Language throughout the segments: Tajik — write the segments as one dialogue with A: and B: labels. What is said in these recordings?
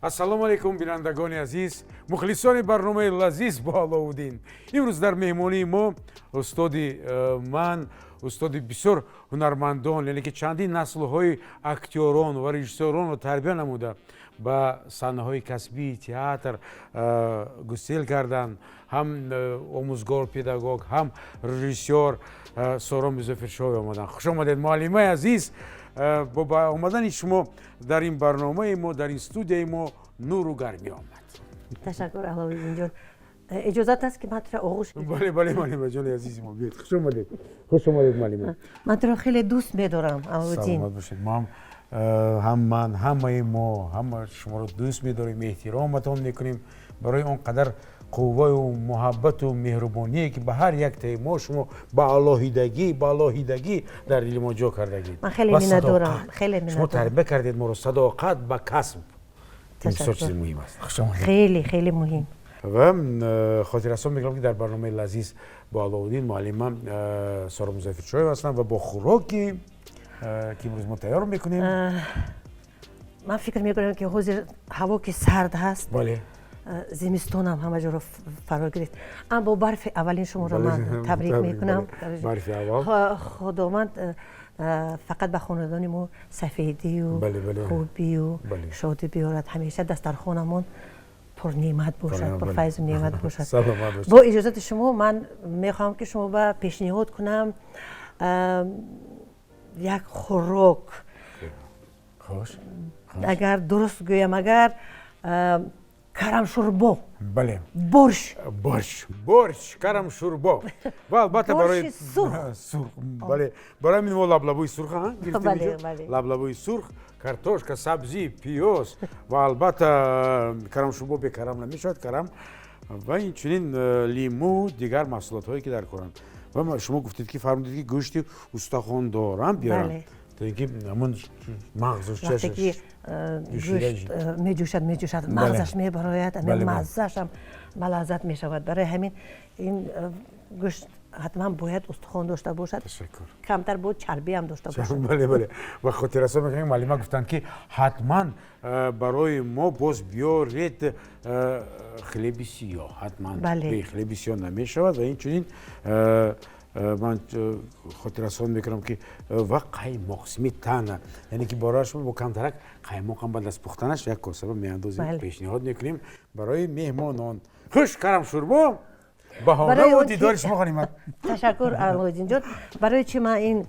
A: Ассалому алайкум, бинандагони азиз, мухлисони барномаи «Лазиз бо Аловуддин». Имрӯз дар меҳмонии мо устоди ман, устоди бисёр ҳунармандон, яъне ки чандин наслҳои актёрон ва режиссёронро тарбия намуда, ба саҳнаҳои касбии театр гусел карданд, ҳам омӯзгор, педагог, ҳам режиссёр Соро Музаффаршоева омаданд. Хуш омадед, муаллимаи азиз! Бо омадани шумо дар ин барномаи мо, дар ин студияи мо нуру гармӣ омад.
B: Ташаккур, Аловиддинҷон. Иҷозат аст, ки ман туро оғӯш?
A: Бале, муаллимаҷони азизи мо, биёед. Хуш омадед, хуш омадед, муаллима.
B: Ман туро хеле дӯст медорам, Аловиддин.
A: Саломат бошед. Мо ҳам, ман, ҳамаи мо, ҳама шуморо дӯст медорем, эҳтироматон мекунем барои он қадар қувваю муҳаббату меҳрубоние, ки ба ҳар яктаи мо шумо ба алоҳидагӣ дар дили мо ҷо кардагид.
B: Ман хеле миннатдорам, хеле.
A: Шумо тарбия кардед моро садоқат ба касб. Ин бисёр чизи муҳим аст. Хуш омадед.
B: Хеле, хеле муҳим.
A: Ва хотиррасон мекунам, ки дар барномаи «Лазиз бо Аловуддин» муаллима Соро Музаффаршоева ҳастанд ва бо хӯроки, ки имрӯз мо тайёр мекунем.
B: Ман фикр мекунам, ки ҳозир ҳаво ки сард ҳаст, зимистонам ҳама ҷоро фаро гирифт, аммо бо барфи аввалин шуморо ман табрик мекунам.
A: Барфи аввал.
B: Худованд фақат ба хонадони мо сафедию хубию шодӣ биёрад, ҳамеша дастархонамон пурнеъмат бошад, пурфайзу неъмат бошад. Бо иҷозати шумо, ман мехоҳам, ки шумо ба пешниҳод кунам як хӯрок. Агар дуруст гӯям, агар карамшурбо.
A: Бале.
B: Борщ.
A: Борщ, борщ, карамшурбо. Ва албатта барои
B: сурх.
A: Сурх, бале. Барои ҳамин мо лаблабӯи сурх гирифтем: лаблабӯи сурх, картошка, сабзӣ, пиёз ва албатта карамшурбо бе карам намешавад, карам ва инчунин лимӯ, дигар маҳсулотҳое, ки дар коранд. Ва шумо гуфтед, ки фармудед, ки гӯшти устахондорам биёрам, то ин ки ҳамон мағзу
B: Вақте ки гӯшт меҷӯшад, меҷӯшад, мағзаш мебарояд, ҳамин маззашам балаззат мешавад. Барои ҳамин ин гӯшт ҳатман бояд устухон дошта бошад, камтар бо чарбиам дошта бошад.
A: Бале. Ва хотиррасон мекунем, муаллима гуфтанд, ки ҳатман барои мо боз биёред хлеби сиёҳ, ҳатман, бе хлеби сиёҳ намешавад. Ва инчунин ман хотиррасон мекунам, ки ва қаймоқ, сметана, яъне ки борааш бо камтарак қаймоқам баъд аз пухтанаш як косаба меандозем. Пешниҳод мекунем барои меҳмонон. Хуш, карамшурбо баҳонаву дидори шумо ғанимат.
B: Ташаккур, Алоиддинҷон. Барои чи ман ин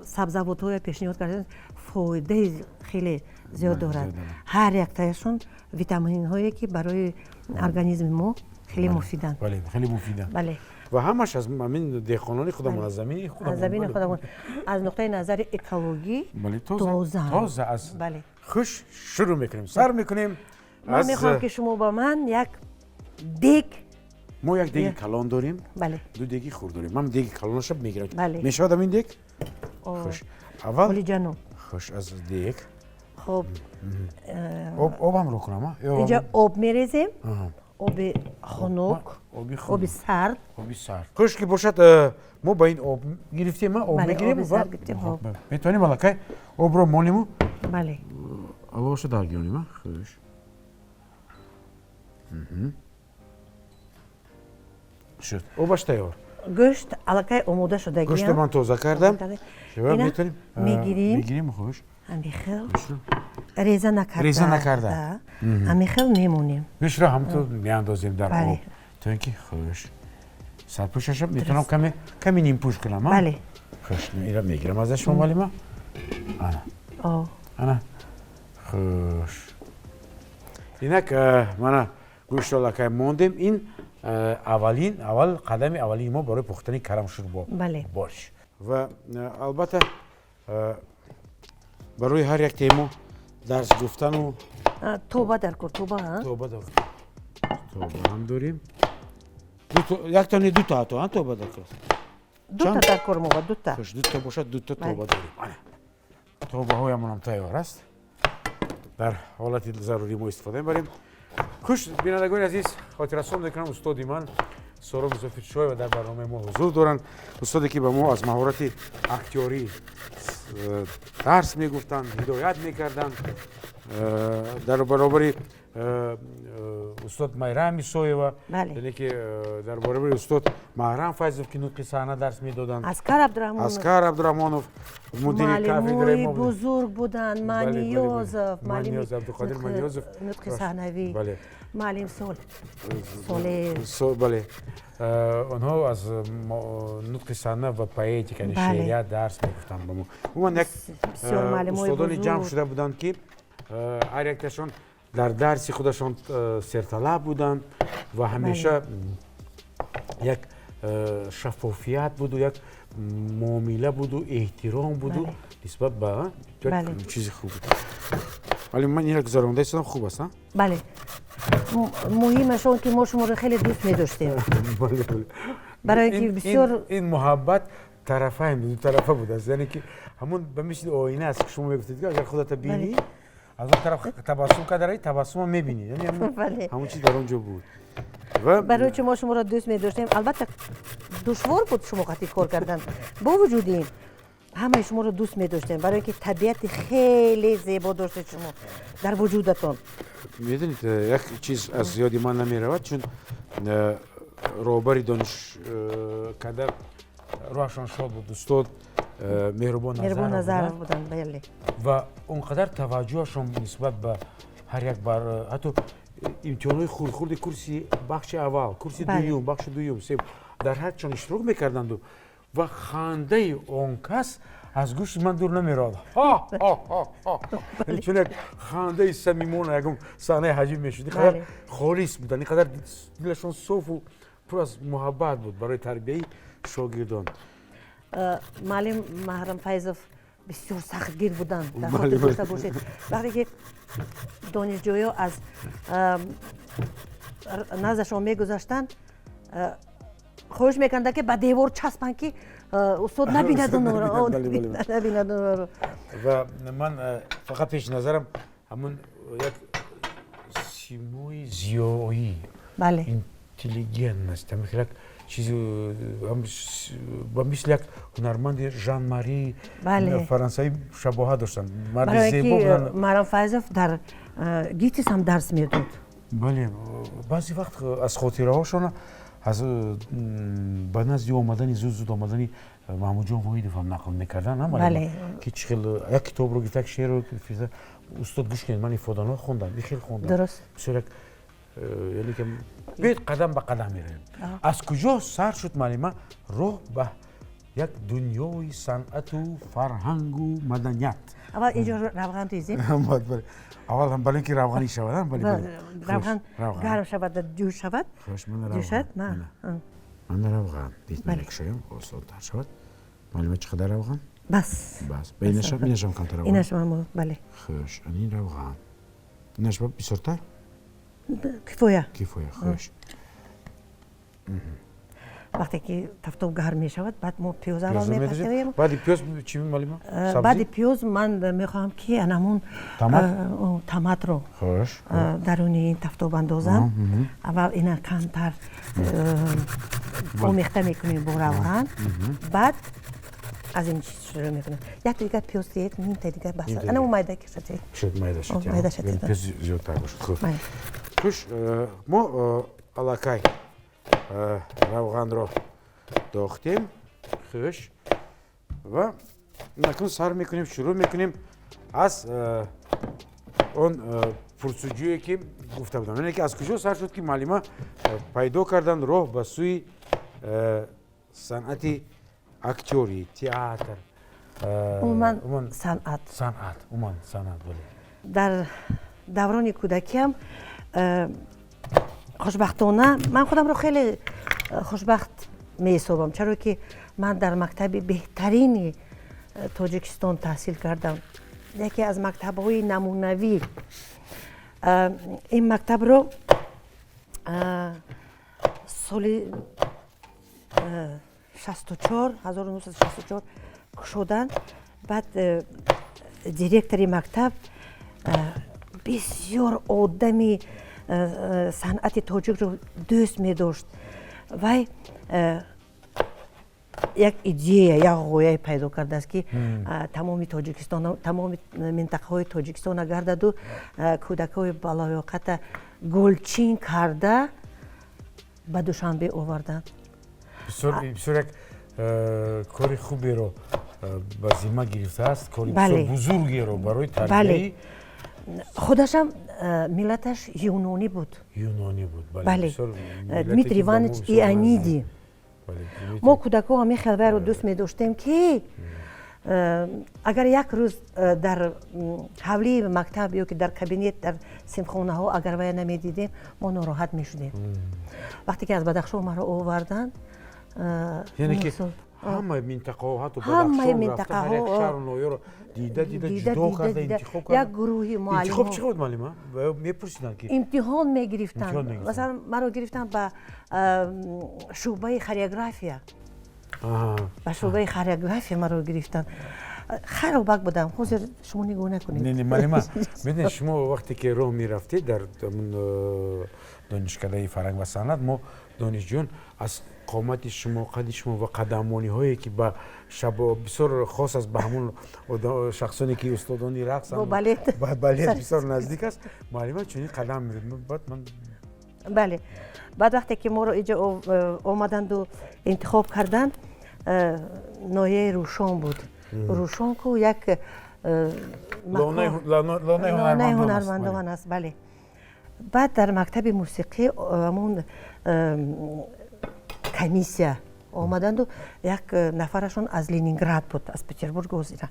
B: сабзавотҳоя пешниҳод кардам? Фоидаи хеле зиёд дорад ҳар яктаяшон, витаминҳое, ки барои организми мо хеле муфиданд.
A: Хеле муфиданд.
B: Бале.
A: Ва ҳамаш аз ҳамин деҳқонони худамон, аз замини
B: худамон. Аз замини худамон, аз нуқтаи назари экологӣ.
A: Тоза, тоза аз. Хуш, шурӯъ мекунем, сар мекунем.
B: Ман мехоҳам, ки шумо ба ман як дег.
A: Мо як деги калон дорем, ду деги хурд дорем. Ман деги калонаша мегирам. Мешавад ҳамин дег? Хуш, аввал
B: Олиҷаноб.
A: Хуш, аз дег.
B: Хоб.
A: Обамро кунам?
B: Инҷа об мерезем, оби хунук, оби сард.
A: Оби сард. Хуш ки бошад, мо ба ин об гирифтем, об мегирем
B: ва
A: метавонем аллакай обро монему.
B: Бале.
A: Аловаша даргиронем. Хуш, шуд, обаш тайёр.
B: Гӯшт аллакай омода шудагӣ.
A: Гӯшта ман тоза кардам.
B: Метавонем. Мегирем.
A: Мегирем, хуш.
B: Ҳамихел реза накарда.
A: Реза накарда.
B: Ҳамихел мемонем.
A: Гӯштро ҳамтур меандозем дар об, то ин ки, хуш, сарпӯшаша метавонам каме каме нимпӯш кунам.
B: Бале.
A: Хуш, инро мегирам аз шумо, муаллима. Ана, ана, хуш. Инак, мана гӯштро аллакай мондем. Ин аввалин, аввал қадами аввалини мо барои пухтани карамшурбо, борщ. Ва албатта барои ҳар як темо дарс гуфтану
B: Тоба дар кор, тоба.
A: Тоба, тоба ҳам дорем, якта не, дута ҳато тоба дар кор.
B: Дута дар кор мова, дута.
A: Хуш, дута бошад, дута тоба дорем. Тобаҳоямонам тайёр аст, дар ҳолати зарурӣ мо истифода мебарем. Хуш, бинандагони азиз, хотиррасон мекунам, устоди ман Соро Музаффаршоева дар барномаи мо ҳузур доранд, устоде, ки ба мо аз маҳорати актёрӣ дарс мегуфтанд, ҳидоят мекарданд. Дар баробари устод Майрам Исоева, яъне ки дар баробари устод Маҳрам Файзов, ки нутқи саҳна дарс медоданд.
B: Аскар Абдураҳмонов.
A: Аскар Абдураҳмонов мудири кафедраи
B: мо бузург буданд, Маниёзов.
A: Маниёз, Абдуқодир Маниёзов.
B: Нутқи саҳнавӣ. Муаллим сол
A: Соле. Бале, онҳо аз нутқи саҳна ва поэтика, яъне шеърият дарс мегуфтанд ба мо. Умуман, як устодони ҷамъ шуда буданд, ки ҳар якташон дар дарси худашон серталаб буданд ва ҳамеша як шаффофият буду, як муомила буду, эҳтиром буду нисбат ба чизи хуб. Вале ман инро гузаронда истодам, хуб аст?
B: Бале, муҳимаш он ки мо шуморо хеле дӯст медоштем, барои ки бисёр
A: Ин муҳаббат тарафайн, дутарафа будааст, яъне ки ҳамон ба мисли оина аст, ки шумо мегуфтед, ки агар худата бинӣ, аз он тараф табассум кардаи, табассума мебинӣ, ҳамон чиз дар он ҷо буд.
B: Барои чи мо шуморо дӯст медоштем? Албатта, душвор буд шумо қати кор кардан, бо вуҷуди ин ҳамаи шуморо дӯст медоштем, барои ки табиати хеле зебо доштед шумо дар вуҷудатон.
A: Медонед, як чиз аз ёди ман намеравад, чун роҳбари донишкада, рӯҳашон шод буд, устод Меҳрубон
B: Назаров буданд, бале.
A: Ва он қадар таваҷҷӯҳашон нисбат ба ҳар як бар, ҳатто имтиҳонҳои хурдхурди курси бахши аввал, курси дуюм, бахши дуюм, сем, дар ҳарчон иштирок мекарданду ва хандаи он кас аз гӯшти ман дур намеравад, чун як хандаи самимона, ягон саҳнаи ҳаҷиб мешуд. Ин қадар холис буданд, ин қадар дилашон софу пур аз муҳаббат буд барои тарбияи шогирдон.
B: Муаллим Маҳрам Файзов бисёр сахтгир буданд, дар хотир дошта бошед. Вақте ки донишҷӯё аз наздашон мегузаштанд, хоҳиш мекарданд, ки ба девор часпанд, ки устод набинад онро.
A: Ва ман фақат пеши назарам ҳамон як симои зиёӣ, интеллигентность, ҳамин як чизи ба мисли як ҳунарманди Жан Мари фарансавӣ шабоҳат доштанд.
B: Марди зебо. Маҳрам Файзов дар ГИТИС ҳам дарс медод.
A: Бале, баъзе вақт аз хотираҳошона, аз ба назди омадани, зуд зуд омадани Маҳмудҷон Воҳидов ҳам нақл мекардан, ки чӣ хел як китобро гирифта, як шеърро гирифта: «Устод, гӯш кунед, ман ифодаҳо хондам, ин хел хондам». Бисёр як яъне ки биёед, қадам ба қадам меравем. Аз куҷо сар шуд, муаллима, роҳ ба як дунёи санъату фарҳангу маданият?
B: Аввал инҷо равған резем.
A: Аввал ҳам бале, ки равғанӣ шавад.
B: Равған гарм шавад, ҷӯш шавад, ҷӯшад.
A: Мана равған дид, осонтар шавад. Муаллима, чӣ қадар равған?
B: Бас.
A: Бас, ба инашам, инашам камтар равған?
B: Инашам, бале.
A: Хуш, ин равған, инаш бисёртар?
B: Кифоя.
A: Кифоя, хуш.
B: Вақте ки тафтоб гарм мешавад, баъд мо пиёз аввал мепазем.
A: Баъди пиёз чӣ, муаллима?
B: Баъди пиёз ман мехоҳам, ки анамун томатро даруни ин тафтоб андозам. Аввал ина камтар омехта мекунем бо равған, баъд аз ин чиз шурӯъ мекунем. Як дигар пиёз диҳед, нимта дигар бас, ана майда кашад.
A: Шуд, майда шуд.
B: Майда шуд.
A: Пиёз зиёдтар бошад, хуб. Хуш, мо аллакай равғанро дохтем, хуш, ва акнун сар мекунем, шурӯъ мекунем аз он пурсуҷӯе, ки гуфта будам, яъне ки аз куҷо сар шуд, ки муаллима пайдо кардан роҳ ба сӯи санъати актёрӣ, театр?
B: Умуман санъат.
A: Санъат, умуман санъат, бале.
B: Дар даврони кӯдакиам, хушбахтона, ман худамро хеле хушбахт меҳисобам, чаро ки ман дар мактаби беҳтарини Тоҷикистон таҳсил кардам, яке аз мактабҳои намунавӣ. Ин мактабро соли 64, 1964 кушоданд. Баъд директори мактаб бисёр одами санъати тоҷикро дӯст медошт. Вай Як идея, як ғояе пайдо кардааст, ки тамоми Тоҷикистон, тамоми минтақаҳои Тоҷикистона гардаду кӯдакҳои балоёқата гулчин карда ба Душанбе оварданд.
A: Бисёр як кори хуберо ба зимма гирифтааст, кори бисёр бузургеро барои тарбияи.
B: Худашам миллаташ юнонӣ буд.
A: Юнонӣ буд.
B: Бале, Дмитрий Иванович Иониди. Мо кӯдакҳо ҳамин хелвайро дӯст медоштем, ки агар як рӯз дар ҳавлии мактаб ё ки дар кабинет, дар синфхонаҳо агар вая намедидем, мо нороҳат мешудем. Вақте ки аз Бадахшон маро оварданд,
A: яъне ки ҳамаи минтақаҳо, ҳатто Бадахшон рафта, ҳар як шаҳру ноҳияро дида дида, ҷудо карда, интихоб карда.
B: Як гурӯҳи муаллимҳо.
A: Интихоб чӣ буд, муаллима? Мепурсиданд ки
B: Имтиҳон мегирифтанд. Масалан, маро гирифтанд ба шӯъбаи хореография. Ба шӯъбаи хореография маро гирифтанд. Хайробак будам, ҳозир шумо нигоҳ накунед.
A: Не, не, муаллима, медонед, шумо вақте ки роҳ мерафтед дар донишкадаи фарҳанг ва санъат, мо донишҷӯён аз қомати шумо, қади шумо ва қадаммониҳое, ки ба шаб бисёр хос аст, ба ҳамон шахсоне ки устодони рақсанд, ба балет бисёр наздик аст, муаллима чунин қадам меред. Баъд ман
B: Бале, баъд вақте ки моро иҷо омаданду интихоб карданд, ноҳияи Рӯшон буд. Рӯшон ку як
A: лонаи
B: ҳунармандон аст. Бале, баъд дар мактаби мусиқӣ ҳамон комиссия омаданду, як нафарашон аз Ленинград буд, аз Петербург. Озира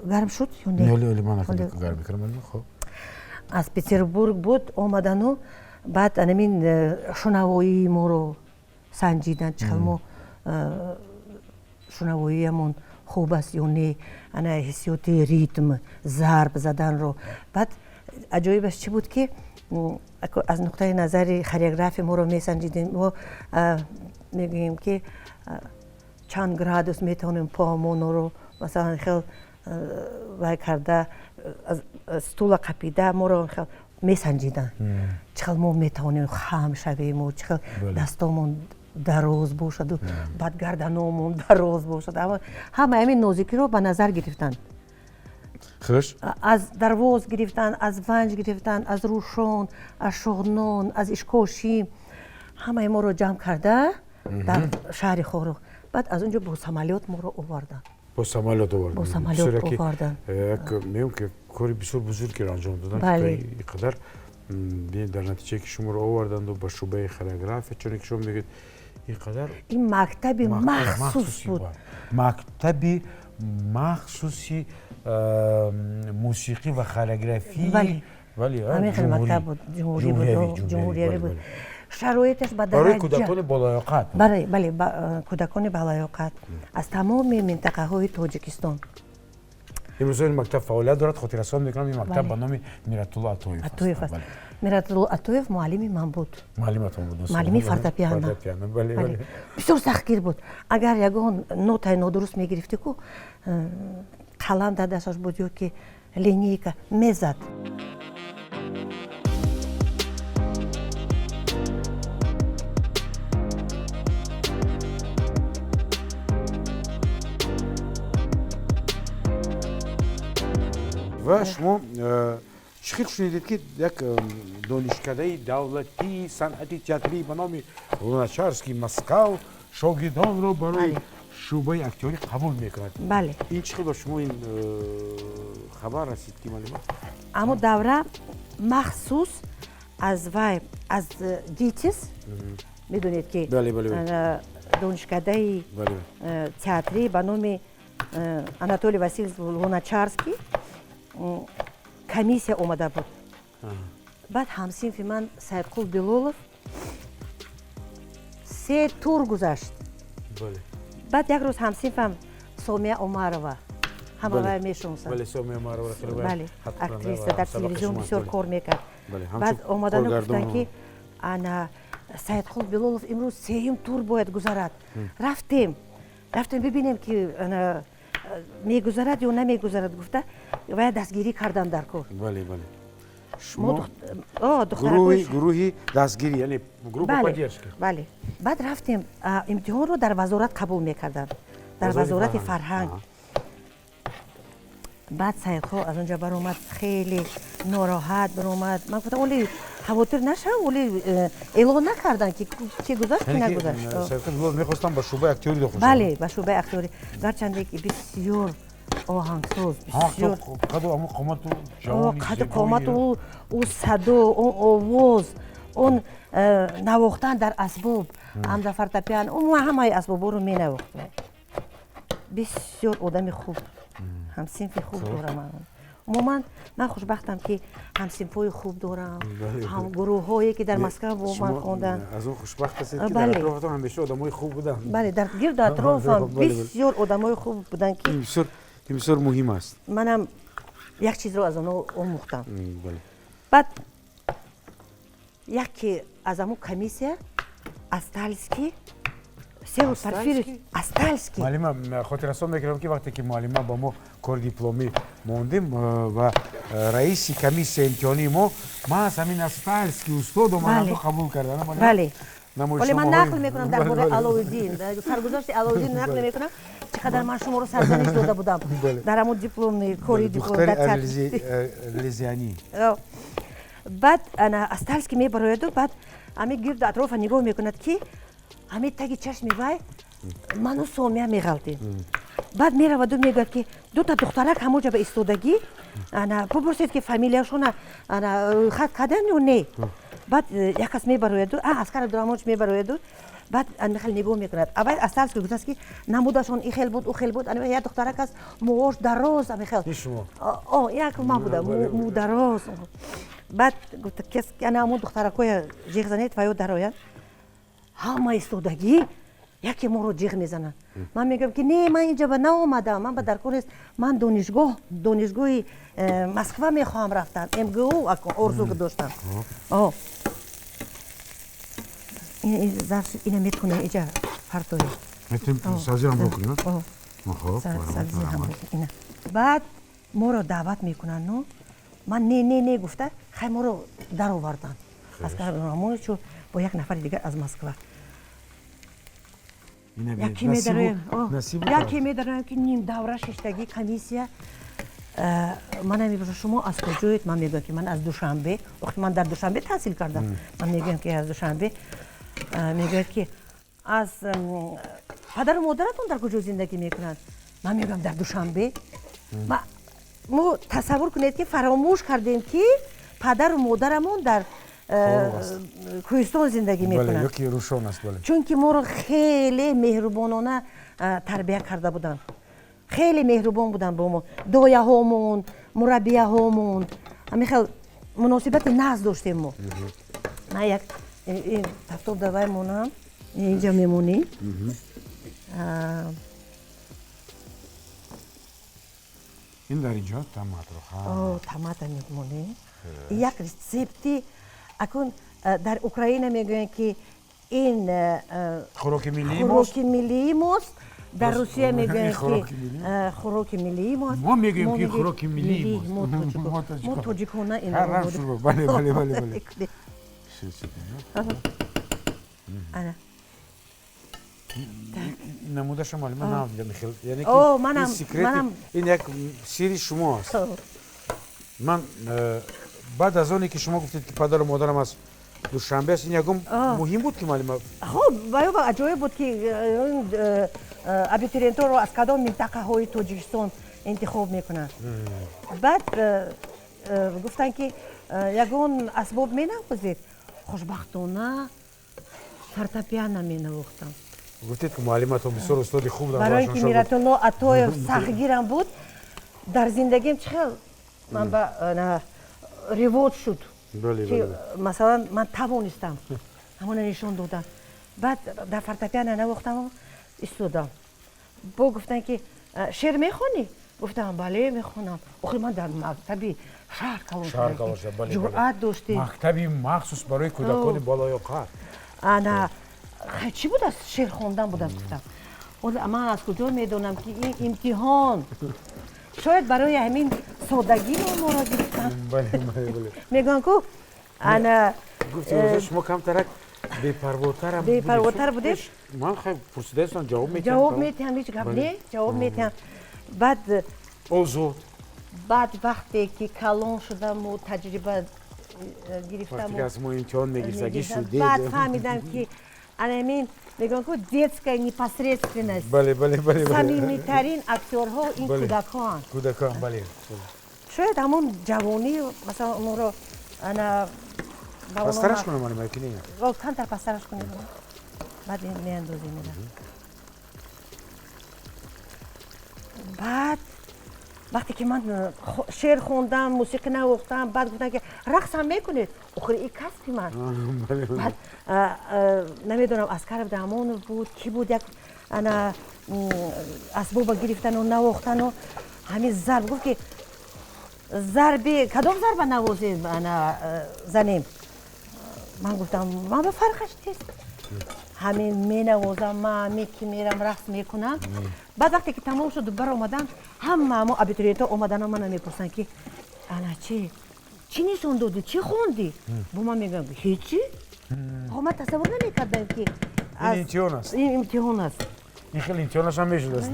B: гарм шуд ё не? Аз Петербург буд, омадану баъд анамин шунавоии моро санҷиданд, чӣ хел мо шунавоиямон хуб аст ё не, ана ҳиссиёти ритм, зарб заданро. Баъд аҷоибаш чӣ буд, ки аз нуқтаи назари хореография моро месанҷидем. Мо мегӯем, ки чанд градус метавонем поамонро, масалан, хел вай карда, стула қапида моро хел месанҷиданд, чӣ хел мо метавонем хам шавему, чӣ хел дастомон дароз бошаду баъд гарданомон дароз бошад. Ҳамаи ҳамин нозикиро ба назар гирифтанд.
A: Хуш.
B: Аз Дарвоз гирифтанд, аз Ванҷ гирифтанд, аз Рӯшон, аз Шоғнон, аз Ишкошим, ҳамаи моро ҷамъ карда дар шаҳри Хоруғ, баъд аз он ҷо бо самолёт моро оварданд.
A: Бо самолёт оварданд.
B: Бо самолёт оварданд.
A: Як мегӯям, ки кори бисёр бузургеро анҷом доданд, ки қадар дар натиҷае ки шуморо оварданду ба шӯъбаи хореография, чуне ки шумо мегӯед, ин қадар
B: Ин мактаби махсус буд.
A: Мактаби махсуси мусиқӣ ва хореографӣ.
B: Бале, ҳамин хел мактаб буд, ҷумҳуриявӣ буд. Шароиташ ба
A: барои кӯдакони болаёқат.
B: Бале, бале, кӯдакони болаёқат аз тамоми минтақаҳои Тоҷикистон.
A: Имрӯзҳо ин мактаб фаъолият дорад. Хотиррасон мекунам, ин мактаб ба номи Миратулло Атоев.
B: Атоев аст. Миратулло Атоев муаллими ман буд.
A: Муаллиматон буд.
B: Муаллими фортепиано. Бисёр сахтгир буд. Агар ягон нотаи нодуруст мегирифтӣ ку, қалам дар дасташ буд ё ки линейка, мезад.
A: Ва шумо чӣ хел шунидед, ки як донишкадаи давлатии санъати театрӣ ба номи Луначарский, Москав, шогирдонро барои шӯъбаи актёрӣ қабул мекунад?
B: Бале.
A: Ин чӣ хел ба шумо ин хабар расид, ки муаллима?
B: Аммо давра махсус аз вай, аз ГИТИС, медонед ки донишкадаи театрӣ ба номи Анатолий Васильевич Луначарский комиссия омада буд. Баъд ҳамсинфи ман Саидқул Билолов се тур гузашт. Баъд як рӯз ҳамсинфам Сомия Омарова, ҳама вай мешиносанд, актриса, дар телевизион бисёр кор мекард, баъд омадану гуфтанд, ки ана Саидқул Билолов имрӯз сеюм тур бояд гузарад. Рафтем, рафтем бибинем, ки мегузарад ё намегузарад, гуфта вая дастгирӣ кардам дар кор.
A: Бале, бале. Шумо гурӯҳи дастгирӣ, яъне группа поддержки.
B: Бале. Баъд рафтем, имтиҳонро дар вазорат қабул мекарданд, дар вазорати фарҳанг. Баъд Саидхо аз он ҷо баромад, хеле нороҳат баромад. Ман гуфтам, оле хавотир нашав, оле эълон накарданд, ки гузашт, ки нагузашт.
A: Мехостам ба шӯъбаи актёрӣ дохил шавам.
B: Бале, ба шӯъбаи актёрӣ. Гарчанде ки бисёр оҳангсоз, бисёр
A: қаду қомату ҷавони
B: қаду қомату ӯ садо, он овоз, он навохтан дар асбоб, ҳам дар фортепиано, умуман ҳамаи асбобҳоро менавохт. Бисёр одами хуб, ҳамсинфи хуб дорам. Умуман ман хушбахтам, ки ҳамсинфҳои хуб дорам, ҳамгурӯҳҳое, ки дар Москва бо ман хонданд.
A: Аз он хушбахт ҳастед, ки дар атрофатон ҳамеша одамои хуб буданд.
B: Бале, дар гирду атрофам бисёр одамои хуб буданд, ки
A: ин бисёр муҳим аст.
B: Манам як чизро аз онҳо омӯхтам. Баъд яке аз ҳамон комиссия, Астальский Всеволод Порфирьевич Астальский.
A: Муаллима, хотиррасон мекунам, ки вақте ки муаллима ба мо кори дипломӣ мондем ва раиси комиссияи имтиҳонии мо маҳз ҳамин Астальский устод омаданд, қабул карданд.
B: Бале. Оле ман нақл мекунам дар бораи Алоуддин, саргузашти Алоуддин нақл мекунам, чӣ қадар ман шуморо сарзаниш дода будам дар ҳамон дипломный кори диплом.
A: Лезианӣ.
B: Баъд Астальский мебарояду, баъд ҳамин гирду атрофа нигоҳ мекунад, ки ҳамин таги чашми вай ману Сомия меғалтем. Баъд мераваду мегӯяд, ки дута духтарак ҳамон ҷо ба истодагӣ, ана бупурсед, ки фамилияшона ана хат карданд ё не. Баъд як кас мебарояду, Аскар Абдураҳмонович мебарояду, баъд хел нигоҳ мекунад. Аввал Астальский гуфтааст, ки намудашон и хел буд, ӯ хел буд. Як духтарак аст, мӯош дароз, ами хел. Як ман будам, мӯ дароз. Баъд гуфта, кес ана ҳамон духтаракҳоя ҷиғ занед ва ё дароянд. Ҳама истодагӣ, яке моро ҷиғ мезанад. Ман мегӯям, ки не, ман инҷа ба наомадам, ман ба даркор нест, ман донишгоҳи Москва мехоҳам рафтан, МГУ орзу доштам. Ина метонем иҷа партоем.
A: Метонем сабзиам бикунем.
B: Баъд моро даъват мекунанд, ну ман не, не, не гуфта, хай моро дароварданд. Аскар Абдураҳмоновичу бо як нафари дигар аз Москва. Яке медароем, ки ним давра шиштагӣ комиссия. Мана мепурсад, шумо аз куҷоед? Ман мегӯям, ки ман аз Душанбе. Охи ман дар Душанбе таҳсил кардам. Ман мегӯям, ки аз Душанбе. Мегӯяд, ки аз падару модаратон дар куҷо зиндагӣ мекунанд? Ман мегӯям, дар Душанбе. Мо тасаввур кунед, ки фаромӯш кардем, ки падару модарамон дар кӯҳистон зиндагӣ мекунанд, чунки моро хеле меҳрубонона тарбия карда буданд, хеле меҳрубон буданд бо мо дояҳомон, мураббияҳомон. Ҳамин хел муносибати нағз доштем мо. Ман як тафтоб давай монам, инҷа мемонӣ.
A: Ин дар инҷо томатро
B: томата мемонем. Як рецепти акун дар Украина мегӯянд, ки ин
A: хӯроки
B: миллии мост, дар Русия мегӯянд, ки хӯроки миллии мост.
A: Мо мегӯем, ки хӯроки миллии
B: мост. Мо тоҷикона.
A: Бале, бале, бале, бале. Намудаша муаллима надидам хел, яъне ки секрет, ин як сири шумо аст. Ман баъд аз оне ки шумо гуфтед, ки падару модарам аз Душанбе аст, ин ягон муҳим буд, ки муаллима?
B: Хуб, баё аҷоиб буд, ки абитуриентҳоро аз кадом минтақаҳои Тоҷикистон интихоб мекунанд. Баъд гуфтанд, ки ягон асбоб менавозед? Хушбахтона фортепиано менавохтам.
A: Гуфтед, ки муаллиматон бисёр устоди хуб.
B: Барои ин ки Миратулло Атоев сахтгирам буд. Дар зиндагиам чӣ хел ман ба ривоҷ шуд, ки масалан ман тавонистам, ҳамона нишон додам. Баъд дар фортепиано навохтам, истодам. Бо гуфтанд, ки шеър мехонӣ? Гуфтам, бале, мехонам. Охир ман дар мактаби шаҳр калон шудам, ҷуръат доштем.
A: Мактаби махсус барои кӯдакони болоёқат.
B: Ана чӣ будааст? Шеър хондан будааст, гуфтам. Ман аз куҷо медонам, ки ин имтиҳон? Шояд барои ҳамин содагиро моро гирифтанд. Мегӯям ку ана
A: гуфти шумо камтарак бепарвотарам
B: бепарвотар будед.
A: Ман хай пурсидаистам, ҷавоб метиҳам.
B: Ҷавоб метиҳам, ҳеҷ гап не, ҷавоб метиҳам. Баъд
A: озод.
B: Баъд вақте ки калон шудаму таҷриба гирифтам,
A: вақте аз мо имтиҳон мегирифтагӣ шудед,
B: баъд фаҳмидам, ки анамин мегӯям ку детская непосредственность.
A: Бале, бале, бале.
B: Самимитарин актёрҳо ин кӯдакҳоанд.
A: Кӯдакҳоанд, бале.
B: Шояд ҳамон ҷавонӣ, масалан, онро ана
A: пастараш кунам, ана ки не?
B: Камтар пастараш кунем, баъд меандозем ина. Баъд вақте ки ман шеър хондам, мусиқӣ навохтам, баъд гуфтам, ки рақсам мекунед, охири и касби ман. Баъд намедонам, Аскаров Дамонов буд, ки буд, як ана асбоба гирифтану навохтану ҳамин зарб, гуфт, ки зарби кадом зарба навозем, ана занем. Ман гуфтам, ман ба фарқаш нест, ҳамин менавозам, ман ҳамин ки мерам рақс мекунам. Баъд вақте ки тамом шуд, баромадам, ҳама ҳамо абитуриентҳо омадану мана мепурсанд, ки ана чи чӣ нишон додӣ, чӣ хондӣ? Бо ман мегӯям, ҳечи. Ман тасаввур намекардам, ки
A: ин имтиҳон аст.
B: Ин имтиҳон аст.
A: Ин хел имтиҳонашам мешудааст.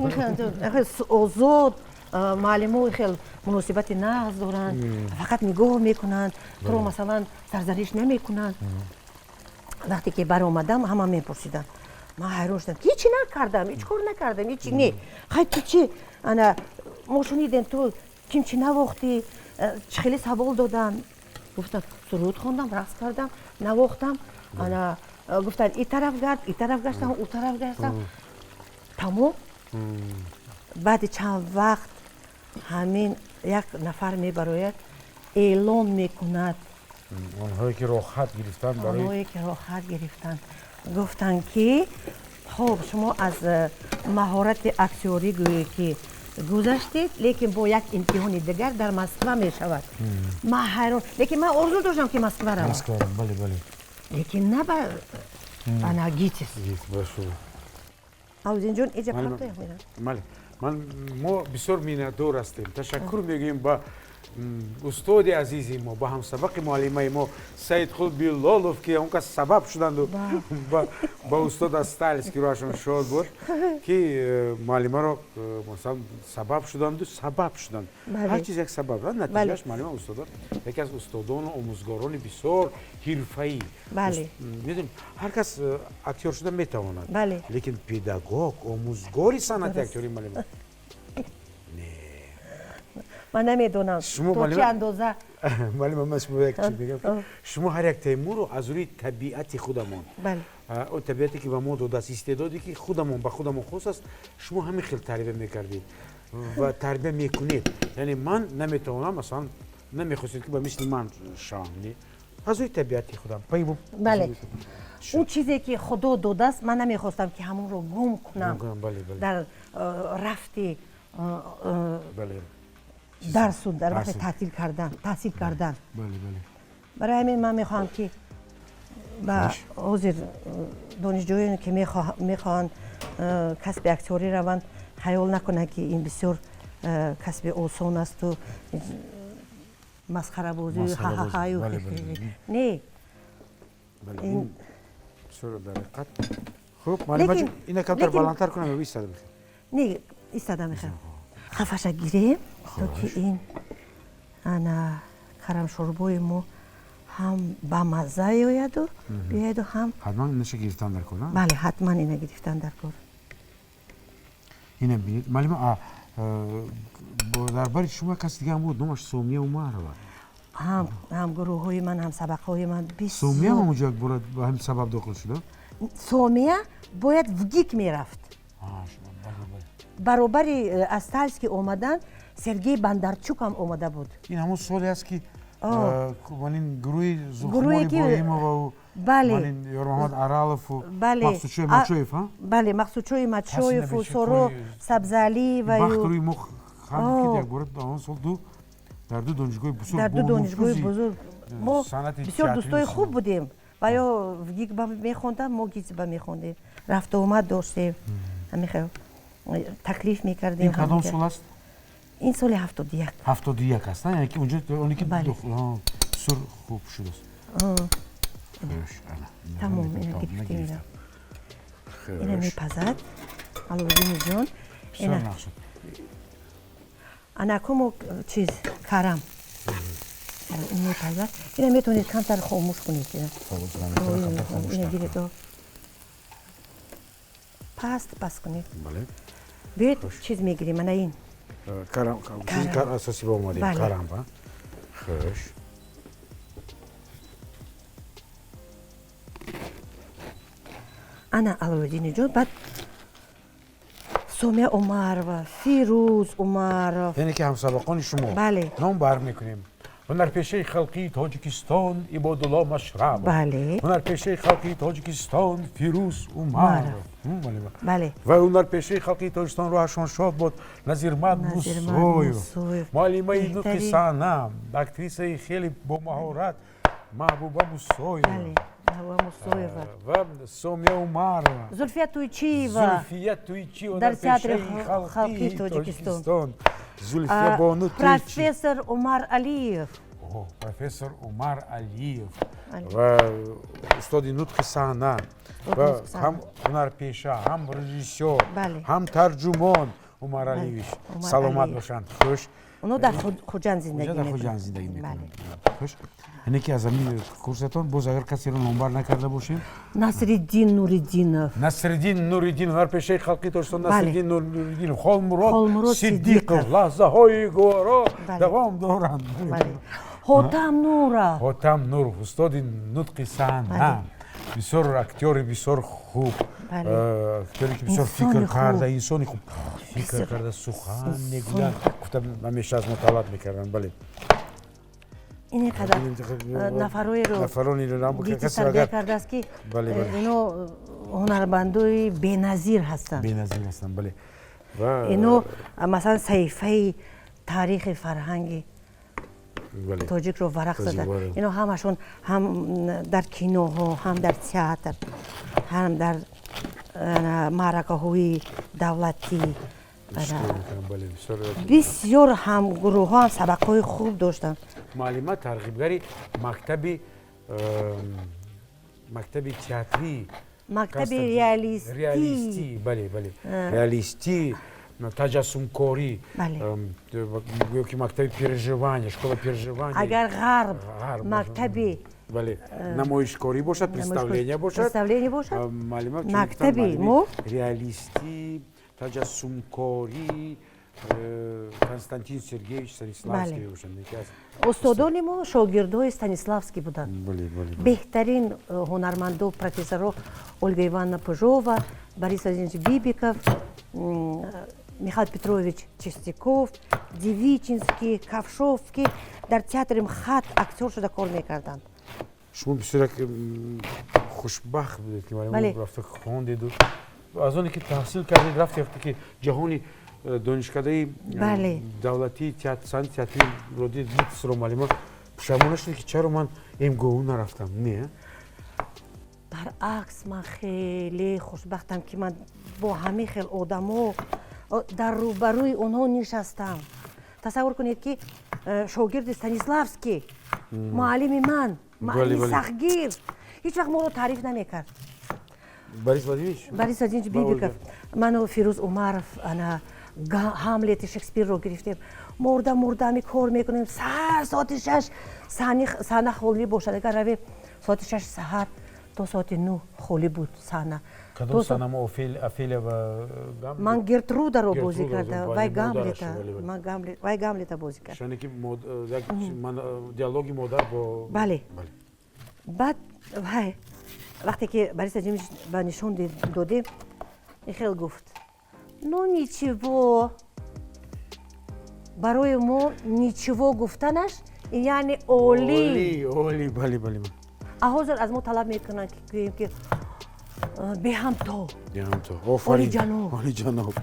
B: Озод, муаллимо хел муносибати нағз доранд, фақат нигоҳ мекунанд туро, масалан, сарзаниш намекунанд. Вақте ки баромадам, ҳама мепурсиданд. Ман ҳайрон шудам, ки ҳечи накардам, ҳеҷ кор накардам, ҳечи не. Хай, ту чи, ана мо шунидем, ту ким чи навохтӣ? Чӣ хеле савол доданд. Гуфтам, суруд хондам, рақс кардам, навохтам. Ана гуфтанд, и тараф гард, и тараф гаштам, у тараф гаштам, тамом. Баъди чанд вақт ҳамин як нафар мебарояд, эълон мекунад.
A: Онҳое ки роҳат гирифтанд барои
B: онҳое ки роҳат гирифтанд, гуфтанд, ки хуб, шумо аз маҳорати актёрӣ гӯё ки гузаштед, лекин бо як имтиҳони дигар дар Москва мешавад. Ман ҳайрон, лекин ман орзу доштам, ки Москва равам.
A: Бале, бале.
B: Лекин на ба ана ГИТИС. Аллоуддинҷон, иҷа партоям.
A: Бале, ман мо бисёр миннатдор ҳастем, ташаккур мегӯем ба устоди азизи мо, ба ҳамсабақи муаллимаи мо Саидқул Билолов, ки он кас сабаб шуданду, ба устод Асталис, ки рӯҳашон шод буд, ки муаллимаро масалан сабаб шуданду, сабаб шуданд. Ҳар чиз як сабаб, натиҷааш муаллима устодо яке аз устодону омӯзгорони бисёр ҳирфаӣ. Медонед, ҳар кас актёр шуда метавонад, лекин педагог, омӯзгори санъати актёрӣ муаллима.
B: Ман намедонам то чӣ андоза.
A: Муаллима, ман шумо як чиз мегӯям: шумо ҳар як Таймурро аз рӯи табиати худамон, он табиате ки ба мо додааст, истеъдоде ки худамон ба худамон хос аст, шумо ҳамин хел тарбия мекардед ва тарбия мекунед. Яъне ман наметавонам, масалан, намехостед, ки ба мисли ман шавам, не, аз рӯи табиати худам.
B: Бале, он чизе ки Худо додааст, ман намехостам, ки ҳамонро гум кунам дар рафти дарсу, дар вақти таътил кардан, таҳсил кардан. Барои ҳамин ман мехоҳам, ки ба ҳозир донишҷӯёне, ки мехоҳанд касби актёрӣ раванд, хаёл накунанд, ки ин бисёр касби осон асту масхарабозию ҳаҳаҳаю не.
A: Хуб, ина камтар баландтар кунам ё истада мехоҳед?
B: Не, истада мехоҳам. Хафаша гирем, то ки ин ана карамшӯрбои мо ҳам ба мазза ояду биёяду, ҳам
A: Ҳатман инаша гирифтан дар кор?
B: Бале, ҳатман ина гирифтан дар кор.
A: Ина бинед, муаллима, дар бари шумо каси дига ҳам буд, номаш Сомия Умарова.
B: Ҳам гурӯҳҳои ман, ҳам сабақҳои ман.
A: Сомия ҳам онҷо якбора ба ҳамин сабаб дохил шуда?
B: Сомия бояд в ГИК мерафт. Баробари Астальский омадан Сергей Бондарчук ҳам омада буд.
A: Ин ҳамон соле аст, ки манин гурӯҳи Зулхумор Иброҳимову
B: бале
A: Ёрмаҳмад Аралову Мақсудшои Мачоев.
B: Бале, Мақсудшои Мачоеву Соро Сабзалиеваю.
A: Вақт рӯи мо хандид, ки якбора дар он сол ду дар ду донишгоҳи бузург.
B: Дар ду донишгоҳи бузург мо бисёр дӯстои хуб будем. Ва ё в ГИК ба мехондам, мо ГИТИС ба мехондем, рафту омад доштем, ҳамин хел таклиф мекардем.
A: Ин кадом сол аст?
B: Ин соли 71.
A: 71 аст, яъне ки унҷо оне ки сур хуб шудааст.
B: Тамом, ина гирифтем. Ина мепазад. Аловуддини ҷон. Ина. Анакому чиз карам. Ин мепазад. Ина метавонед камтар хомӯш кунед. Ина гиред. Паст паст кунед. Биёед чиз мегирем, ана ин.
A: Карам, чизи асоси ба омадем, карам, ба? Хуш.
B: Ана Аловуддини ҷон, баъд Сомия Умарова, Фирӯз Умаров.
A: Яъне ки ҳамсабақони шумо.
B: Бале.
A: Ном бар мекунем. Ҳунарпешаи халқии Тоҷикистон Ибодулло Машрабов.
B: Бале.
A: Ҳунарпешаи халқии Тоҷикистон Фирӯз Умаров.
B: Бале.
A: Ва ҳунарпешаи халқии Тоҷикистон рӯҳашон шод бод Назирмад Мусоев. Муаллимаи нутқи саҳна, актрисаи хеле бомаҳорат Маҳбуба Мусоева.
B: Мусоева.
A: Ва Сомия Умарова.
B: Зульфия Туйчиева.
A: Зульфия Туйчиева
B: дар театри халқии Тоҷикистон.
A: Зульфия Бону Туйчи.
B: Профессор Умар Алиев.
A: Профессор Умар Алиев ва устоди нутқи саҳна ва ҳам ҳунарпеша, ҳам режиссёр, ҳам тарҷумон Умар Алиевич. Саломат бошанд. Хуш.
B: Оно дар Хуҷанд зиндагӣ
A: мекунанд. Хуҷанд зиндагӣ мекунанд. Хуш. Яъне ки аз ҳамин курсатон боз агар касеро номбар накарда бошем?
B: Насриддин Нуриддинов.
A: Насриддин Нуриддинов, ҳунарпешаи халқии Тоҷикистон Насриддин Нуриддинов, Холмурод Сиддиқов, лаҳзаҳои гуворо давом доранд.
B: Ҳотам Нуров.
A: Ҳотам Нуров, устоди нутқи саҳна. Бисёр актёри бисёр хуб, актёре ки бисёр фикр карда, инсони хуб фикр карда, сухан мегӯяд. Гуфта ҳамеша аз мо талаб мекарданд, бале.
B: Ин қадар нафароеро тарбия кардааст, ки ино ҳунармандои беназир ҳастанд.
A: Беназир ҳастанд, бале.
B: Ино масалан саҳифаи таърихи фарҳанги тоҷикро варақ зада. Ино ҳамашон ҳам дар киноҳо, ҳам дар театр, ҳам дар маъракаҳои давлатӣ бисёр ҳамгурӯҳҳо ҳам сабақҳои хуб доштанд.
A: Муаллима тарғибгари мактаби театрӣ,
B: мактаби реалистӣ,
A: бале, бале, реалистӣ, таҷассумкорӣ, гӯё ки мактаби переживания, школа переживания.
B: Агар ғарб мактаби
A: бале намоишкорӣ бошад, представления бошад,
B: представление бошад,
A: муаллима
B: мактаби мо
A: реалистӣ, таҷассумкорӣ Константин Сергеевич Станиславский мебошанд.
B: Устодони мо шогирдои Станиславский буданд. Беҳтарин ҳунармандо, профессоро Ольга Ивановна Пыжова, Борис Владимирович Бибиков, Михаил Петрович Чистяков, Девичинский, Ковшовский дар театри МХАТ актёр шуда кор мекарданд.
A: Шумо бисёр як хушбахт будед, ки рафта хондеду аз оне ки таҳсил кардед, рафте вақте ки ҷаҳони донишкадаи давлатии санъати театриро дид, ЛИТСро, муаллима пушаймон нашудед, ки чаро ман МГУ нарафтам? Не,
B: баръакс, ман хеле хушбахтам, ки ман бо ҳамин хел одамо дар рӯбарӯи онҳо нишастам. Тасаввур кунед, ки шогирди Станиславский, муаллими ман, муаллими сахтгир, ҳеҷ вақт моро таъриф намекард.
A: Борис Владимирович?
B: Борис Владимирович Бибиков. Ману Фирӯз Умаров ана Ҳамлети Шекспирро гирифтем. Мурда мурда ҳами кор мекунем. Саҳар соати 6 саҳна холӣ бошад. Агар равем соати 6 саҳар то соати 9 холӣ буд саҳна.
A: Кадом саҳна мо Офелия ва Гамлет?
B: Ман Гертрударо бозӣ карда, вай Гамлета. Ман Гамлет, вай Гамлета бозӣ кард.
A: Яъне ки як диалоги модар бо
B: Бале. Баъд вай вақте ки Борис Владимирович ба нишон додем, хел гуфт: ну ничего. Барои мо ничего гуфтанаш яъне олӣ.
A: Олӣ, бале, бале.
B: А ҳозир аз мо талаб мекунанд, ки гӯем, ки беҳамто,
A: беҳамто, офарин,
B: олиҷаноб,
A: олиҷаноб.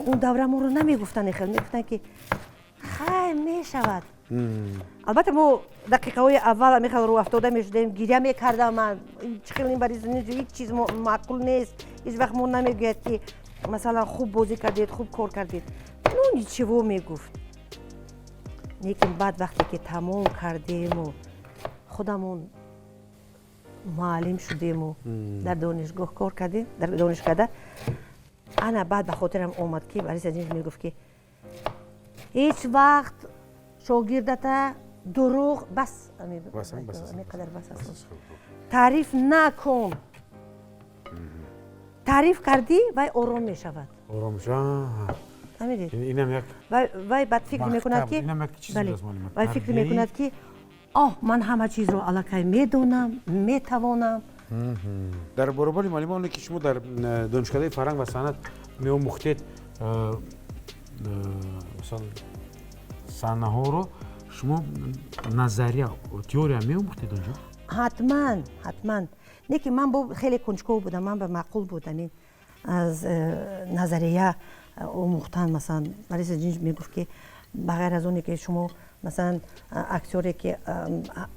B: Он давра моро намегуфтанд, хел мегуфтанд, ки хай, мешавад. Албатта, мо дақиқаҳои аввал мехел рӯафтода мешудем, гиря мекардам ман. Чӣ хел ин Борис ҳеҷ чиз маъқул нест, ҳеҷ вақт мо намегӯяд, ки масалан хуб бозӣ кардед, хуб кор кардед. Ну, ничего, мегуфт. Лекин баъд вақте ки тамом кардему, худамон муаллим шудему, дар донишгоҳ кор кардем, дар донишкада, ана баъд ба хотирам омад, ки Борис Азимович мегуфт, ки ҳеҷ вақт шогирдата дурӯғ, бас, қадар бас аст, таъриф накун. Таъриф кардӣ, вай ором мешавад.
A: Ором.
B: Вай баъд фикр мекунад, ки вай фикр мекунад, ки оҳ, ман ҳама чизро аллакай медонам, метавонам.
A: Дар баробари, муаллима, оне ки шумо дар донишкадаи фарҳанг ва санъат меомӯхтед, масалан, саҳнаҳоро, шумо назария, теория меомӯхтед онҷо?
B: Ҳатман, ҳатман. Не ки ман бо хеле кунҷков будам, ман ба маъқул буд амин аз назария омӯхтан. Масалан, Борис Азимович мегуфт, ки ба ғайр аз оне ки шумо, масалан, актёре ки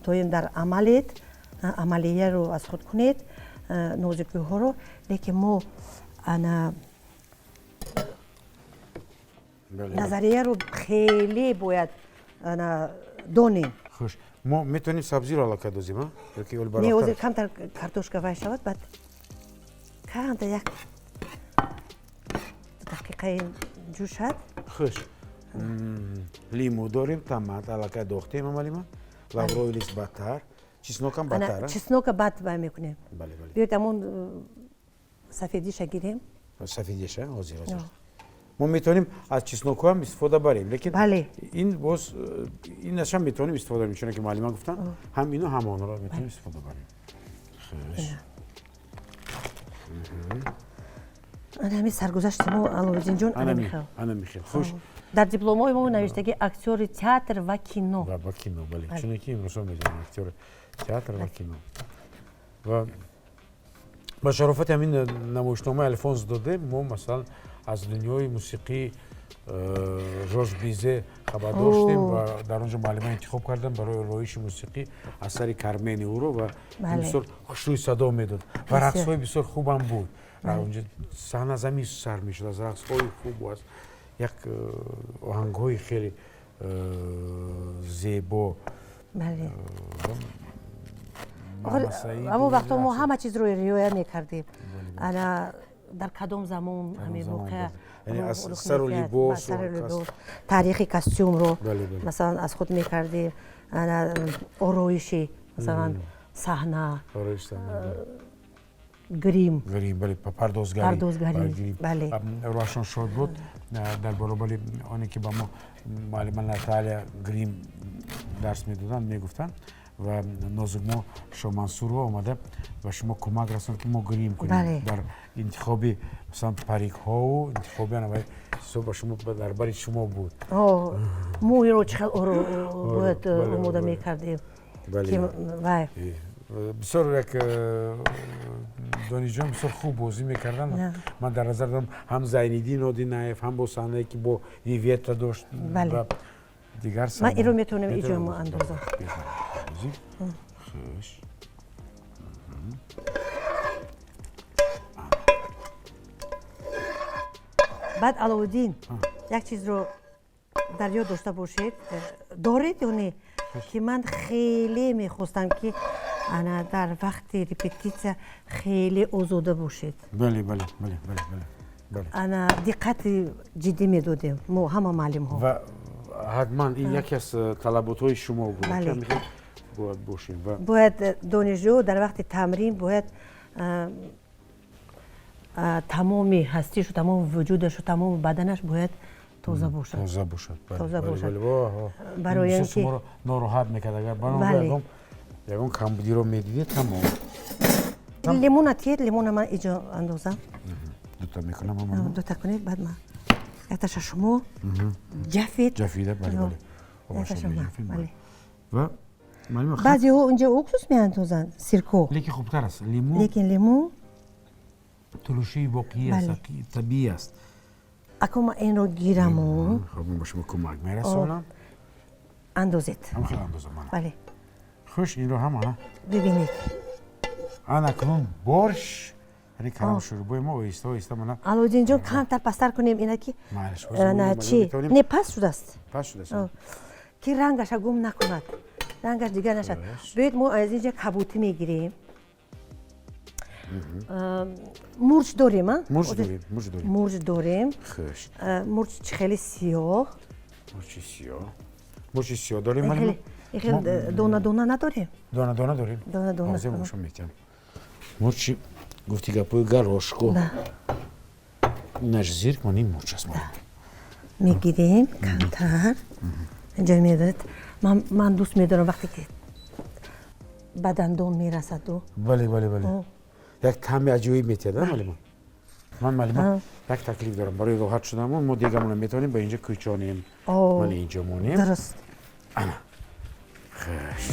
B: доим дар амалед, амалияро аз худ кунед, нозикиҳоро, лекин мо ана назарияро хеле бояд ана донем.
A: Хуш, мо метавонем сабзиро аллакай дозим? Ёки
B: Не, ҳозир камтар картошка вай шавад, баъд камтар як дақиқаи ҷӯшад.
A: Хуш, лиму дорем, томат аллакай дохтем, муаллима, лавровый лист бадтар, чеснокам бадтар.
B: Чеснока баъд вай мекунем. Биёед, ҳамон сафедиша гирем.
A: Сафедиша ҳозир, ҳозир. Мо метавонем аз чеснокҳоам истифода барем, лекин ин боз инашам метавонем истифода барем, чуноки муаллима гуфтанд, ҳам ину, ҳам онро метавонем истифода барем. Хуш.
B: Ана ҳамин саргузашти мо, Аловиддинҷон, ана михел.
A: Ана михел. Хуш.
B: Дар дипломҳои мо навиштаги актёри театр ва кино.
A: Ва кино, бале, чуноки имрӯзҳо медонем, актёри театр ва кино. Ва ба шарофати ҳамин намоишномаи Алфонс Доде мо, масалан, аз дунёи мусиқии Жорж Бизе хабар доштем ва дар он ҷо муаллима интихоб кардам барои ороиши мусиқӣ асари Кармени ӯро, ва бисёр хушрӯи садо медод ва рақсҳои бисёр хубам буд. Онҷо саҳна замин сар мешуд аз рақсҳои хубу аз як оҳангҳои хеле зебо.
B: Ҳамон вақтҳо мо ҳама чизро риоя мекардем, ана дар кадом замон ҳамин воқеа.
A: Сару либос.
B: Таърихи костюмро, масалан, аз худ мекардем, ана ороиши, масалан, саҳна, грим.
A: Грим, бале, пардозгарӣ.
B: Пардозгарӣ, бале.
A: Равшан шод буд дар баробари оне ки ба мо муаллима Наталия грим дарс медоданд, мегуфтанд, ва Нозукмо Шомансурова омада ба шумо кӯмак расонд, ки мо грим кунем, дар интихоби, масалан, парикҳову интихоби анавай чизҳо ба шумо дар бари шумо буд.
B: Мӯйро чӣ хел бояд омода мекардем. Вай.
A: Бисёр як донишҷӯён бисёр хуб бозӣ мекарданд. Ман дар назар дорам ҳам Зайниддин Одинаев, ҳам бо саҳнае, ки бо Вивета дошт, ва дигар.
B: Ман инро метавонам иҷо андозам.
A: Хуш.
B: Баъд, Аловуддин, як чизро дар ёд дошта бошед, доред ё не, ки ман хеле мехостам, ки ана дар вақти репетитсия хеле озода бошед.
A: Бале, бале, бале, бале, бале.
B: Ана диққати ҷиддӣ медодем мо, ҳама муаллимҳо.
A: Ва ҳатман ин яке аз талаботҳои шумо буд, бояд бошем ва
B: бояд донишҷӯ дар вақти тамрин бояд тамоми ҳастишу, тамоми вуҷудашу, тамоми баданаш бояд тоза бошад.
A: Тоза бошад.
B: Тоза бошад.
A: Барои ин ки шуморо нороҳат мекард, агар ягон ягон камбудиро медидед, тамом.
B: Лимона тиед, лимона ман иҷо андозам.
A: Дута мекунам.
B: Дута кунед, баъд ман якташа шумо ҷафед.
A: Ҷафида, бале, бале.
B: Якташа ман, бале.
A: Ва
B: баъзеҳо инҷо уксус меандозанд, сирко.
A: Лекин хубтар аст лиму.
B: Лекин лиму
A: тулушии воқеӣ аст, табиӣ аст.
B: Ако ман инро гираму.
A: Хоб, ман ба шумо кӯмак мерасонам.
B: Андозед.
A: Ҳам хел андозам мана.
B: Бале.
A: Хуш, инро ҳам ана.
B: Бибинед.
A: Ана кунун борщ. Яъне карам шӯрбои мо оҳиста оҳиста мана.
B: Алоуддин ҷон, камтар пасттар кунем ина ки. На чӣ? Не, паст шудааст.
A: Паст шудааст.
B: Ки рангаша гум накунад. Рангаш дигар нашад. Биёед, мо аз инҷа кабутӣ мегирем. Мурч дорем, а?
A: Мурч дорем, мурч дорем.
B: Мурч дорем.
A: Хуш.
B: Мурч хеле сиёҳ.
A: Мурчи сиёҳ. Мурчи сиёҳ дорем, малима?
B: Хеле дона дона надорем?
A: Дона дона дорем.
B: Дона дона.
A: Ҳозир мушо метиҳам. Мурчи гуфти гапои горошко. Инаш зирк, ман ин мурч аст.
B: Мегирем камтар. Инҷа медоред. Ман дӯст медорам вақте ки ба дандон мерасаду.
A: Бале, бале, бале. Як таъми аҷоиб метиҳад, малима? Ман, малима, як таклиф дорам. Барои роҳат шуданамон мо дегамона метавонем ба инҷа кӯчонем. Ман инҷо монем.
B: Дуруст.
A: Ана. Хуш.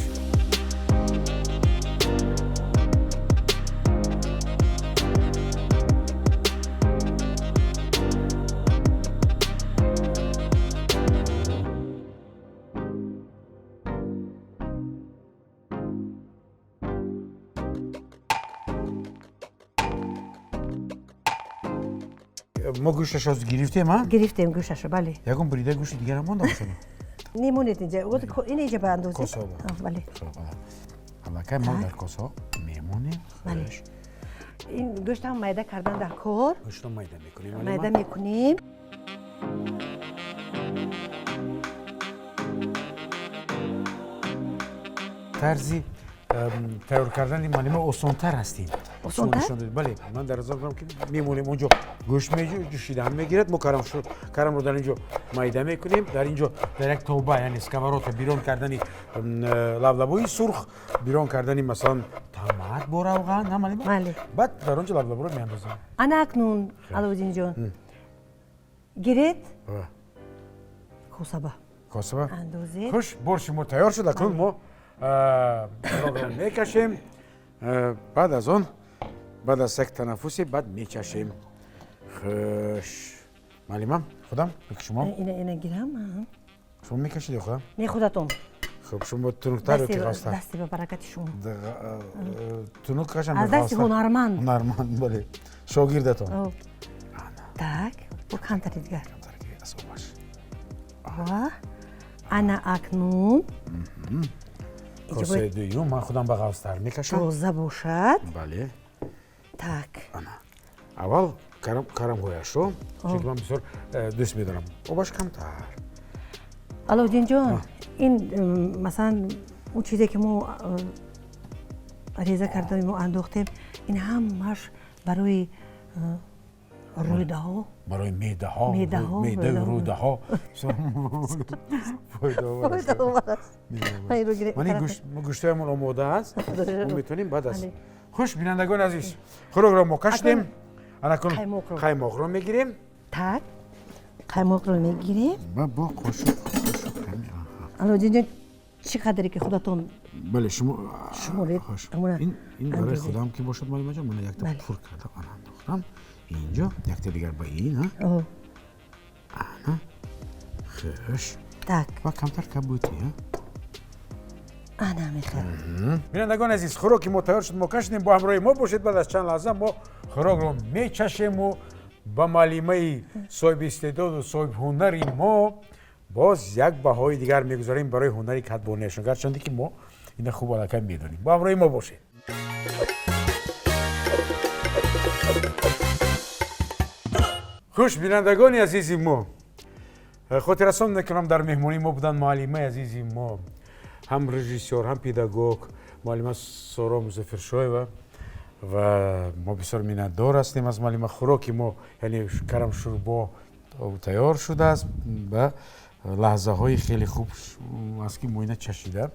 A: Мо гӯшташро гирифтем, а?
B: Гирифтем гӯшташро, бале.
A: Ягон бурида гӯшти дигар монда бошад?
B: Немонед инҷа. Ин инҷа ба андоза.
A: Косо.
B: Бале.
A: Аллакай мо дар косо мемонем.
B: Бале. Ин гӯштам майда кардан дар кор.
A: Гӯштро майда мекунем.
B: Майда мекунем.
A: Тарзи тайёр кардани малима осонтар аст ин.
B: Осонтар?
A: Бале, ман дар назар дорам ки мемонем онҷо гӯшт ҷӯшидан мегирад, мо карамро дар инҷо майда мекунем, дар инҷо дар як тоба, яъне сковородка бирон кардани лаблабои сурх, бирон кардани масалан тамат бо равған, на малима?
B: Бале.
A: Баъд дар онҷо лаблаборо меандозем.
B: Ана акнун, Алоуддинҷон, гиред косаба.
A: Косаба?
B: Андозед.
A: Хуш, борщи мо тайёр шуд, акнун мо рогро мекашем, баъд аз он, баъд аз як танаффусе, баъд мечашем. Хуш. Малима, худам ёки шумо?
B: Ина, ина гирам.
A: Шумо мекашед ё худам?
B: Не, худатон.
A: Хуб, шумо тунуктар ёки ғафстар?
B: Дасти ба баракати шумо.
A: Тунук кашам.
B: Аз дасти ҳунарманд.
A: Ҳунарманд, бале. Шогирдатон.
B: Так, бо камтари дигар.
A: Камтари дигар аз обаш.
B: Ва ана акнун
A: косаи дуюм ман худам ба ғафстар мекашам.
B: Тоза бошад.
A: Бале.
B: Так.
A: Ана. Аввал карамҳояшро, чунки ман бисёр дӯст медорам. Обаш камтар.
B: Алоуддинҷон, ин масалан он чизе ки мо реза кардем, мо андохтем, ин ҳамааш барои рӯдаҳо.
A: Барои меъдаҳо, меъдаю рӯдаҳо фоидаовар аст. Ман ин гӯштҳоямон омода аст, мо метавонем баъд аз. Хуш, бинандагони азиз, хӯрокро мо кашидем. Анакун қаймоқро мегирем.
B: Так, қаймоқро мегирем.
A: Ва бо қошуқ.
B: Алоуддинҷон, чӣ қадре ки худатон
A: бале, шумо
B: шуморед.
A: Ин барои худам ки бошад, малимаҷон, ман якта пур кардам, ана андохтам. Инҷо якта дигар ба ин, а? Ана. Хуш.
B: Так.
A: Ва камтар кабутӣ, а?
B: Ана мехел.
A: Бинандагони азиз, хӯроки мо тайёр шуд, мо кашидем, бо ҳамроҳи мо бошед, баъд аз чанд лаҳза мо хӯрокро мечашему ба маълимаи соҳиби истеъдоду соҳибҳунари мо боз як баҳои дигар мегузорем барои ҳунари кадбониашон, гарчанде ки мо ина хуб аллакай медонем. Бо ҳамроҳи мо бошед. Хуш, бинандагони азизи мо, хотиррасон мекунам, дар меҳмонии мо буданд муаллимаи азизи мо, ҳам режиссёр, ҳам педагог, муаллима Соро Музаффаршоева, ва мо бисёр миннатдор ҳастем аз муаллима. Хӯроки мо, яъне карамшӯрбо тайёр шудааст ва лаҳзаҳои хеле хуб аст ки мо ина чашида.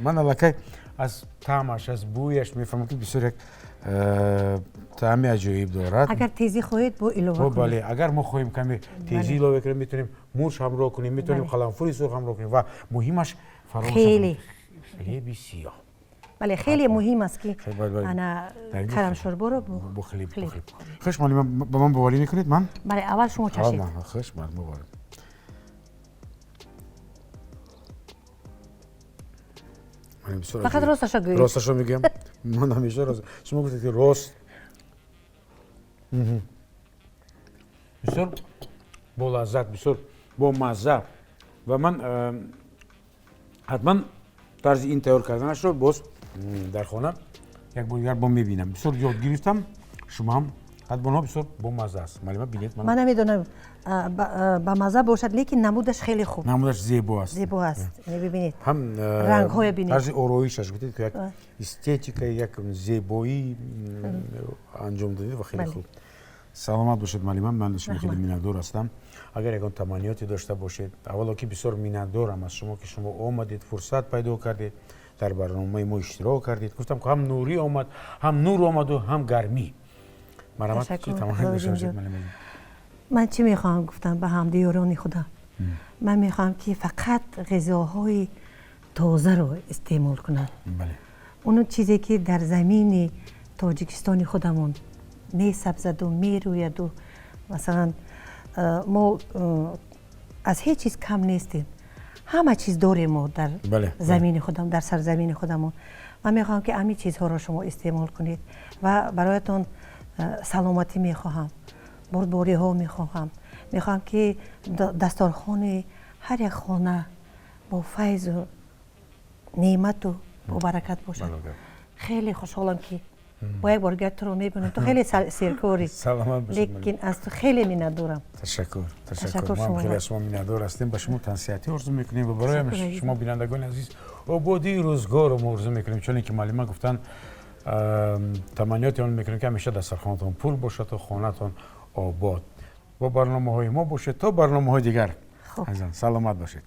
A: Ман аллакай аз таъмаш, аз бӯяш мефаҳмам ки бисёр як таъми аҷоиб дорад.
B: Агар тезӣ хоҳед, бо илова кунед.
A: Бале, агар мо хоҳем каме тезӣ илова кунем, метавонем мурч ҳамроҳ кунем, метавонем қаламфури сурх ҳамроҳ кунем ва муҳимаш фаромӯш хлеби сиёҳ.
B: Бале, хеле муҳим аст ки ана карамшӯрборо
A: бо хлеб. Хуш, муаллима, ба ман боварӣ мекунед? Ман?
B: Бале, аввал шумо чашед.
A: Хуш, ман боварӣ.
B: Фақат росташо гӯед.
A: Росташо мегӯям. Ман ҳамеша рост. Шумо гуфтед ки рост Бисёр бо лаззат, бисёр бо мазза. Ва ман ҳатман тарзи ин тайёр карданашро боз дар хона як бор дигар бо мебинам. Бисёр ёд гирифтам, шумо ҳам ҳатман. Бисёр бомазза аст, муаллима, бинед.
B: Ман намедонам, ба мазза бошад, лекин намудаш хеле хуб.
A: Намудаш зебо аст.
B: Зебо аст, бибинед.
A: Ҳам
B: рангҳоя бинед.
A: Тарзи ороишаш, гуфтед, ки як эстетика, як зебоӣ анҷом додед ва хеле хуб. Саломат бошед, муаллима. Ман шумо хеле миннатдор ҳастам. Агар ягон таманниёте дошта бошед. Аввало ки бисёр миннатдорам аз шумо, ки шумо омадед, фурсат пайдо кардед, дар барномаи мо иштирок кардед. Гуфтам, ки ҳам нурӣ омад, ҳам нур омаду ҳам гармӣ. Марҳамат, чӣ таманно дошта бошед, муаллима?
B: Ман чӣ мехоҳам гуфтам ба ҳамдиёрони худам? Ман мехоҳам, ки фақат ғизоҳои тозаро истеъмол кунанд, он чизе ки дар замини Тоҷикистони худамон месабзаду мерӯяду. Масалан, мо аз ҳеҷ чиз кам нестем, ҳама чиз дорем мо дар замини худам, дар сарзамини худамон. Ман мехоҳам, ки ҳамин чизҳоро шумо истеъмол кунед ва бароятон саломатӣ мехоҳам, бурдбориҳо мехоҳам. Мехоҳам, ки дасторхони ҳар як хона бо файзу неъмату бо баракат бошад. Хеле хушҳолам, ки бо як бор дигар туро мебинам. Ту хеле серкорӣ, лекин аз ту хеле миннатдорам.
A: Ташаккур, ташаккур. Мо хеле аз шумо миннатдор ҳастем. Ба шумо тансиҳатӣ орзу мекунем ва барои шумо, бинандагони азиз, ободии рӯзгорро мо орзу мекунем. Чуне ки муаллима гуфтанд, таманниёти он мекунем, ки ҳамеша дастархонатон пур бошаду хонатон обод. Бо барномаҳои мо бошед то барномаҳои дигар. Саломат бошед.